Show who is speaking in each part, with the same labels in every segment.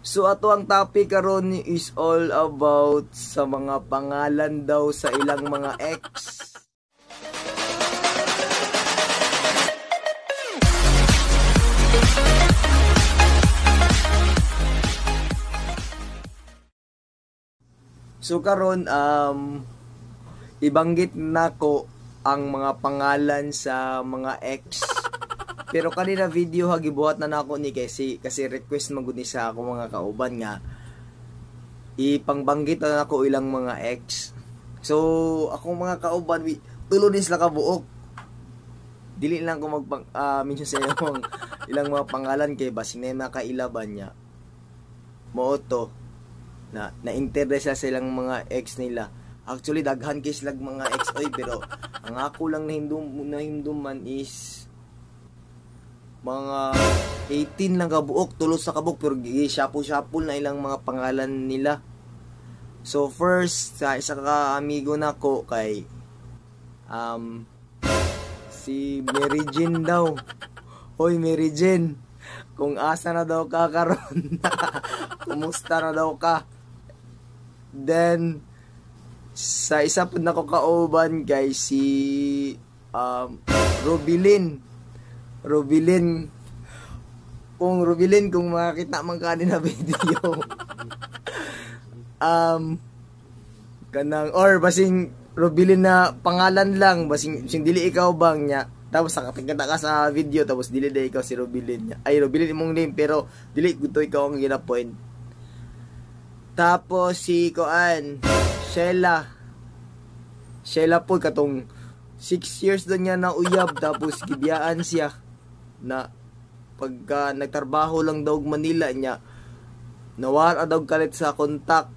Speaker 1: So ato ang topic karon is all about sa mga pangalan daw sa ilang mga ex. So karon ibanggit nako ang mga pangalan sa mga ex. Pero kanina video ha, gibuhat na nako ni kasi request man gud ni sa ako mga kauban nga ipangbanggit na nako ilang mga ex. So akong mga kauban, tulo din sila kabuok. Dili lang ko magpang mention sa ilang ilang mga pangalan kay basing na makailaban niya. Mao to na na-interest sa ilang mga ex nila. Actually daghan kay sila mga ex oy, pero ang ako lang nahimduman is mga 18 lang kabuok, tulo sa kabuok, pero shuffle-shuffle na ilang mga pangalan nila. So first, sa isa ka amigo nako kay si Mary Jane daw. Hoy Mary Jane, kung asa na daw ka karon, kumusta na daw ka? Then sa isa pud nako kauban kay si Rubilin. Rubilin, kung Rubilin, kung makakita man ka na video, kanang or basing Rubilin na pangalan lang, basing dili ikaw bang niya, tapos nakakita ka sa video tapos dili na ikaw si Rubilin niya. Ay, Rubilin imong name pero dili gud ikaw ang gina-point. Tapos si Koan, Sheila. Sheila po katong 6 years doon niya na uyab, tapos gibiyaan siya na pagka nagtrabaho lang daw Manila niya, nawara daw kalit sa kontak.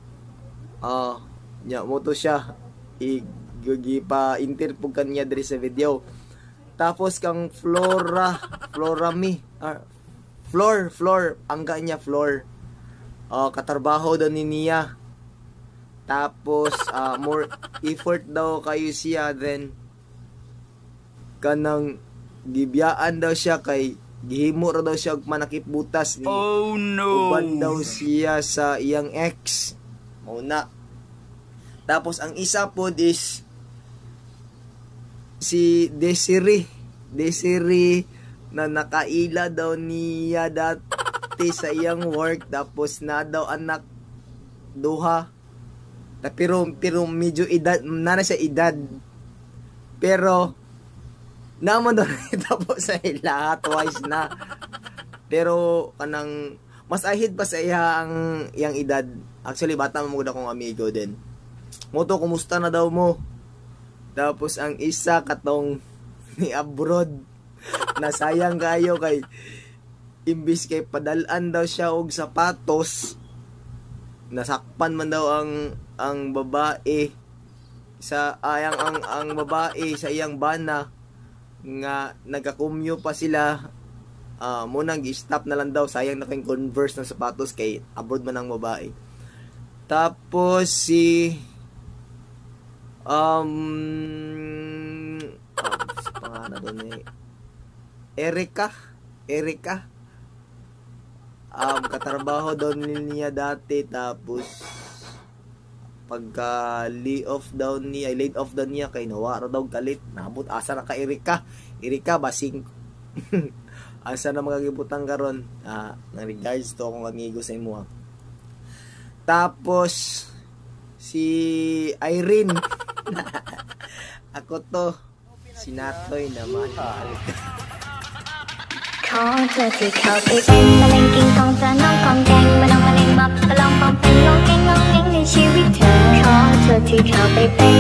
Speaker 1: Niya mo to siya igipa interpog kanya diri sa video. Tapos kang Flora, Flora mi, Flor, Flor, ang kanya Flor. Katrabaho daw ni niya. Tapos more effort daw kayo siya, then kanang gibiyaan daw siya kay gihimo ra daw siya og manakip butas ni.
Speaker 2: Oh no.
Speaker 1: Uban daw siya sa iyang ex. Mao na. Tapos ang isa pod is si Desiree. Desiree na nakaila daw niya dati sa iyang work, tapos na daw anak duha. Pero medyo edad na siya edad. Pero naman daw tapos sa ila twice na. Pero kanang mas ahead pa sa iya ang iyang edad. Actually bata mo gud akong amigo din. Moto kumusta na daw mo? Tapos ang isa katong ni abroad, nasayang kayo kay imbis kay padalan daw siya og sapatos, nasakpan man daw ang babae sa ayang ang babae sa iyang bana nga nagakumyo pa sila. Munang gi-stop na lang daw, sayang na kay Converse ng sapatos kay abroad man ang babae. Tapos si pangalan doon eh, Erika, katrabaho doon niya dati, tapos pagka lay off daw niya, ay laid off daw niya kay nawara daw kalit. Nabot asa na ka Erika. Erika basing asa na mga gibutang karon. Na regards to akong amigo sa imo. Tapos si Irene. Ako to si Natoy naman.
Speaker 3: ขอเธอที่เข้าไปเป็นมะเร็งกินของเธอน้องของแกงมาลองมะเร็งมาปลองปองเป็นงงเงงงงเงงในชีวิตเธอขอเธอที่เข้าไปเป็น